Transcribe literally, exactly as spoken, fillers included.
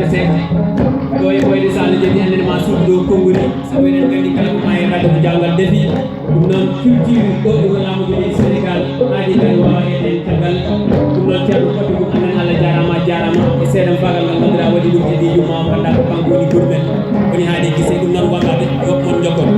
Seeɗa. Ɗo e ɓooyde so Allah jaɓi, anndene ma suudu ɗo konngol ni, sabu eɗen nganndi kala ko maa e radio ko jaawngal defi. Ɗum noon, culture ɗo e wonaamude leydi Sénégal, haadi kadi wawa e ɗen caggal. Ɗum noon, ceerno fodde mum amen, Allah jaaraama, a jaaraama e seeɗa faagal ngal ngannduɗaa waɗi ɗum e ɗi yumma o, ngannduɗaa ko kanko woni gurmen. Woni haadi gise, ɗum noon waɗaade, yo mon njokkon.